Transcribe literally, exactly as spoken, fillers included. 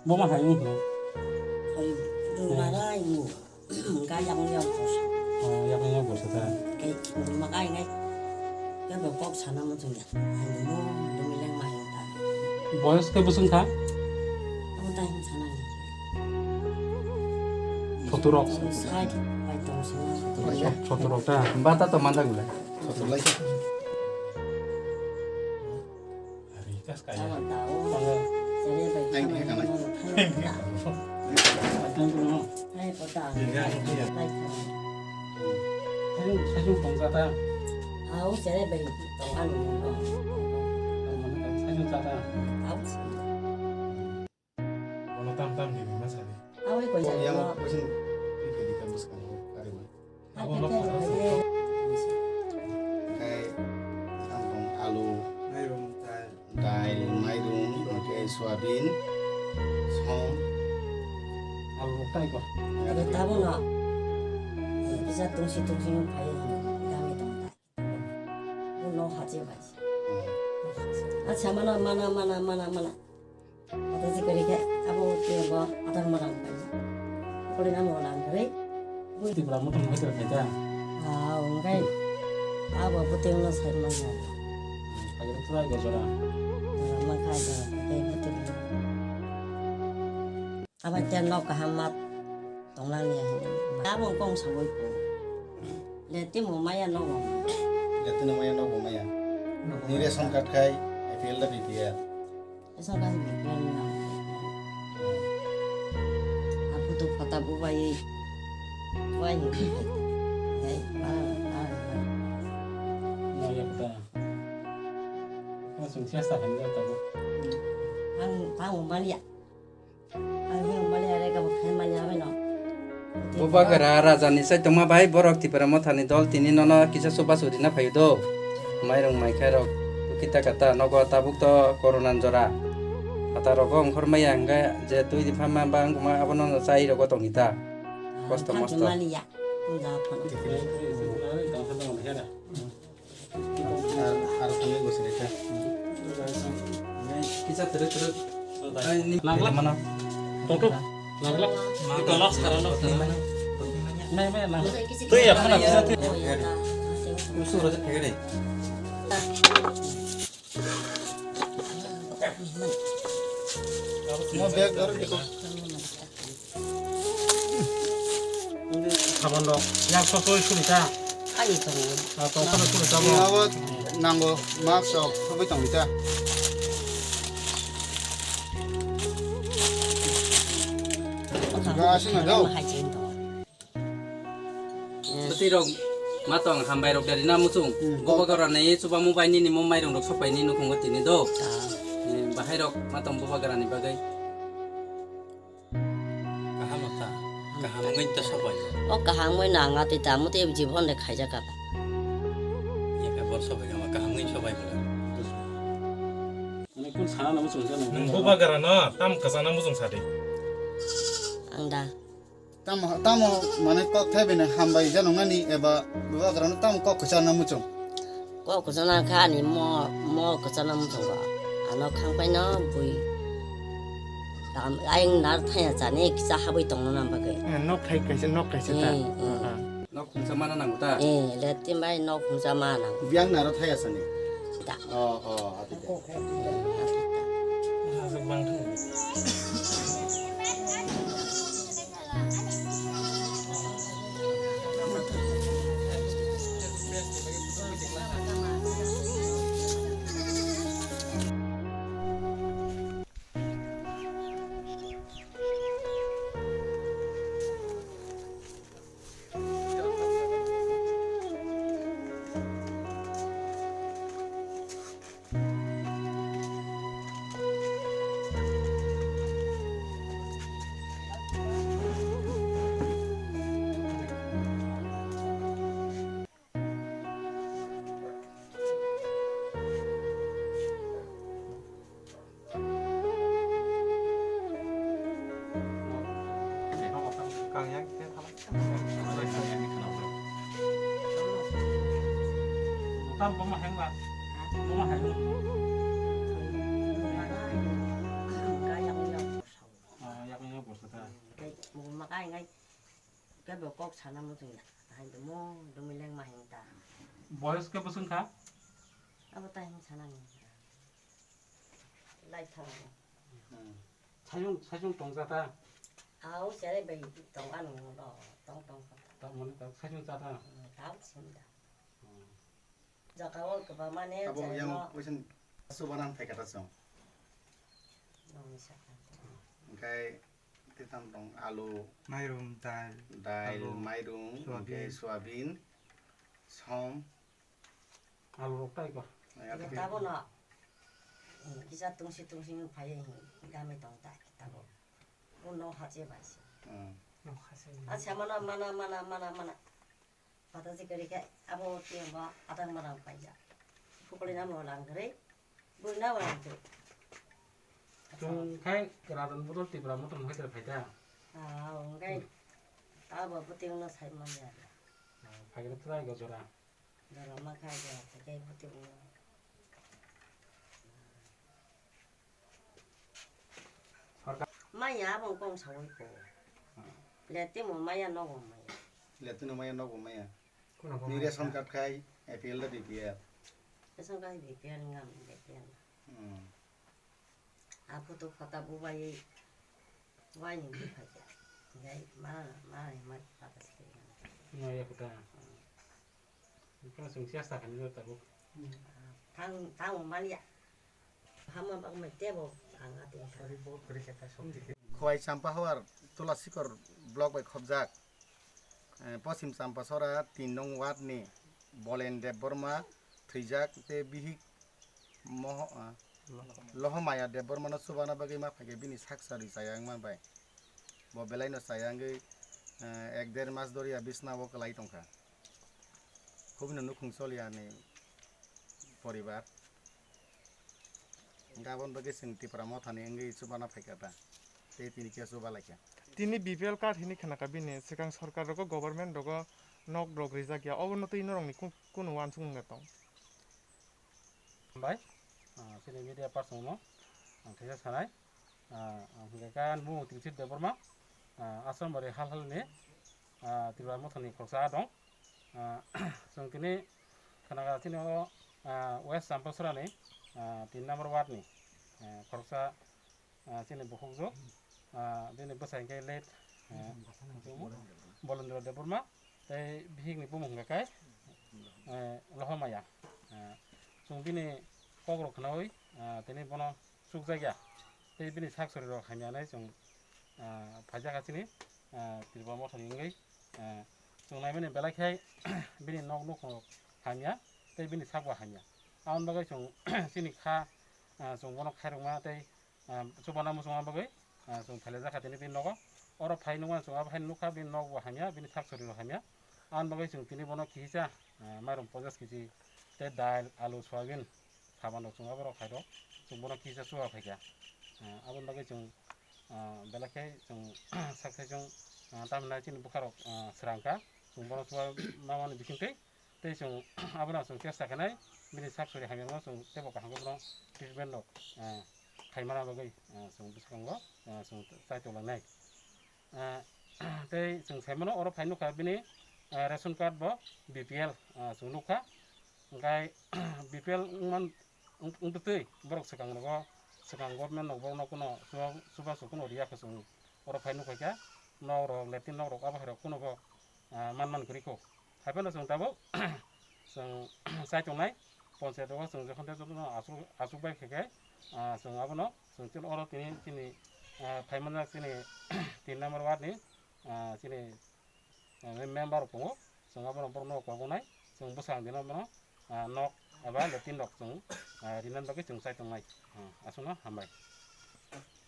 Bo ma hai wngkha. Hai, rwngna rai mo. Ga yang yang bosa. Oh, yang yang bosa ta. Kai, ma kai ngai. Ya bo kok sana mo thung ya. Hai mo, dumi leng ma yang ta. Boyos ke busung kha? Amo ta hin sana ni. Soturok. Sai, bai tong sana. Soturok ta. Bata to manda gula. Soturok lai. Ari, kas kaya. Tamo tao. Tamo. Sere bai. Ai, kama hai kama. Tamo tao. Tamo tao. Hai, kota. Iya, iya. Hai, kota. Hai, hai, tong kata. Au, sere bai. Tong anu. Hai, kota. Au. Bono tam tam di ma sadi. Awi ko yang no. Yang ko sing. Ini kita bus kan. Kari ma. Abo no. Kai, tang tong alu. Mairung, dal. Dal, mairung, oke, soyabin, som. Alu kai ko. Ada tabu no. Bisa tungsi tungsi yang kaya ini. Kami tong tai. Uno haji baji. Acha mana mana mana mana mana. Ata si kari ke abo ke bo ata mana baji. Kori nama orang kari. Tipra mutum hotel khaita. Ah, ungkai. Abo puting no sai mana. Agak tu lagi jora. Makai jora. Kai puting. Abo te nok kaham ma tonglang ya hin. Abo kong sawi ko. Le timo maya nogo. Le timo maya nogo maya. Ni ration card khai, A P L da B P L. Ration card B P L na. Aku tu kota bubai. Bubai ni. Dai, para, para. Maya kota. Masuk siasa kan dia tahu. Ang tahu mali ya. Ang hino mali are kabo khai mali abai no. Bubagra raja ni sai tongma bai borok Tipra Motha ni dol tini nono kisa chubachu rina phaio do. Mairung maikha rok kita kata nogo tabuk to corona ni jora. Phatar rogo ongkhor maya hingga je twi di phamma bang kuma abono chai rogo tongni ta. Kosto mosto. Mali ya. Unda phano. Ar, ar kami bosini kha. Kisa teruk teruk. Ai, ni Nagla. Mana? Tongkuk. Nagla. Ito last karano. Ni mana? Mai, mai, nang. Tui ya, mana kisa tui. Usu raja phege dei. Mo bag dor kiko. Sabon rok yak sosoi suri ta. Ani tongo. Ah, tong khano suri ta bo. Ni abo nango mask rok khoboi tongdi ta. Ga asing na dao. Hai jeng tongo. Bwtwi rok ma tong hambai rok dari na muchung. Hmm. Bubagra ni chubamu bai nini mo mairung rok sopai ni nukhungo tini do. Ah. Eh, bahai rok ma tong Bubagra ni bagwi. Kaham ta. Kaham wngwi ta sopai. O kaham wngwi nang atwi ta mutwi jibon de khaijak kha ta. Ye khe bor sopai kama kaham wngwi sopai bwla. Ani kun sana na muchung jano. Nwng Bubagra no tam kwchana muchung sadi. Ang da. Tamo, tamo, mane kok thai bini hambai jano ngani eba Bubagrano tamo kok kwchana muchung. Kok kwchana kha ani mo, mo kwchana muchung ba. Ano khangpai no bui. Tam, ayang nar thaya chani kisa habui tongna nam bagwi. Eh, nok thai kaisa, nok kaisa ta. Eh, eh. Ah, ah. Nok khungsa mana nango ta? Eh, le tin bai nok khungsa mana nango. Biang naro thaya sani. Ta. Oh, oh, ati ta. Ati ta. Ana muchung da, hai dumo, dumi leng ma hing ta. Boyos khe bwswng kha? Abo ta hing sana ni. Lai thang. Hmm. Sajung, sajung tong ja ta? Au, sere bai tong ano no, tong tong. Ta mani ta sajung ja ta? Hmm, ta sim da. Hmm. Jaga o kwbangma ne abo yang no. Poison subanan phaikha ta song. Nongni sakha. Engkai tei tam tong alu, mairum, dal, dal, alu, mairum, soyabin. Engkai soyabin, som. Alu rok tai ko. Abo no. Kisa tungsi tungsi phai game tong ta tabo. Uno hache bai se. Hmm. Acha mana mana mana mana mana. Pata si kari kai abo tiang ba atang marang paija. Pukuli na mo lang kari. Bui na mo lang kari. Chung khai Rajan Bodol Tipra Motha hai ter phaita. Ah, ong kai. Abo puting no sai man ya. Phagre trai go jora. Jora ma khai jora kai puting no. Maya abo kong sawi ko. Letimo maya nogo maya. Letino maya nogo maya. Ni ration card khai A P L da B P L. Ration card B P L ngam B P L. Hmm. A photo khata bubai wai ni bukhai ya. Ngai ma ma ma pata sikri. No ya kuta. Buphano chwng chesta khainwi tabuk. Thang, thang manya. Hama bangma tebo ang ati. Khowai Champahowar Tulasikor block bai khobjak, eh, Poschim Champasora tin nong ward ni Bolen Debbarma thwijak tei bihik Moho-, ah, Lohomaya Debbarmano chubana bagwi ma phaikhe bini sak chari chaya wngma bai. Bo belaino chaya wngwi, eh, ek der mas doriya bisnao kwlai tongkha. Khubino nukhung choliya ni poribar. Hwnkhe aboni bagwi chwng Tipra Mothani wngwi chubana phaikha ta. Tei tini khe chuba laikha. Tini B P L card hini khnakha bini, swkang sorkar rogo, government rogo nok rok rijak ya. Obono twi norokni ku-, kunu uansukmung tong? Hambai, ah, chini media person no ang kisa sanai, ah, ang hwnkhe khe ani mung Twinsip Debbarma, ah, Aswrambari hal hal ni, ah, Tipra Mothani khoroksa dong. Ah, chwng tini khwnaga chini o, ah, West Champasora ni, ah, tin number ward ni, ah, khoroksa ah, chini bukhukjwk, ah, bini bwsai hwnkhe late, ah, Bolendra Debbarma, tei bihikni bumung hwnkha khe, eh, Lohomaya. Ah, chwng bini kokrok khnaui, ah, tini bono chukjakya, tei bini sak sorirok hamya hinwi chwng, ah, phaijakha chini, ah, Tipra Mothani wngwi, ah, chwng naimani belai khe bini nok nukhungrok hamya, tei bini sakbo hamya. Aboni bagwi chwng chini kha, ah, chwng bono khairokma tei ah, chubana muchungma bagwi, ah, chwng phailaijakha tini bini nogo. Oro phai nukmani chwng abo haino nukha, bini nokbo hamya, bini sak sorirok hamya. Aboni bagwi chwng tini bono kisa, ah, mairum ponchash kg tei dal, alu, soyabin, sabanrok chwng aborok khairok. Chwng bono kisa chuba phaikha. Ah, aboni bagwi chwng, ah, belai khe chwng sak sai chwng, ah, tamhinai chini bwkharok, ah, swrangkha. Chwng bono chuba mamani bisingtwi. Tei chwng abono chwng chesta khainai, bini sak sori hamyarno chwng teibo kaham khe bono treatment rok, eh, khaimana bagwi, eh, chwng bwskango, eh, chwng chai tonglangnai. Eh, tei chwng saimano oro phai nukha bini, eh, ration card bo B P L, eh, chwng nukha. Hwnkhe B P L wngman, wng-, wngtwi borok swkang rogo, swkang government rok borokno kuno chuba, chubachu kuno riya khe chwng oro phai nukha khe, nok rok, latrine nok rok, abo hai rok kuno bo, eh, man man kwrwi kho. Haiphano chwng tabuk chwng chai tongnai, ponchayat rogo chwng jokhon tei jotono achuk, achuk bai khe khe, ah, chwng abono chwng chwng oro tini chini, ah, phaimanjak chini tin number ward ni, ah, chini, ah, member rok tongo, chwng abono borokno kok wngnai, chwng bwsang dino bono, ah, nok eba latrine rok chwng, ah, rinani bagwi chwng chai tongnai, ah, aswkno hambai.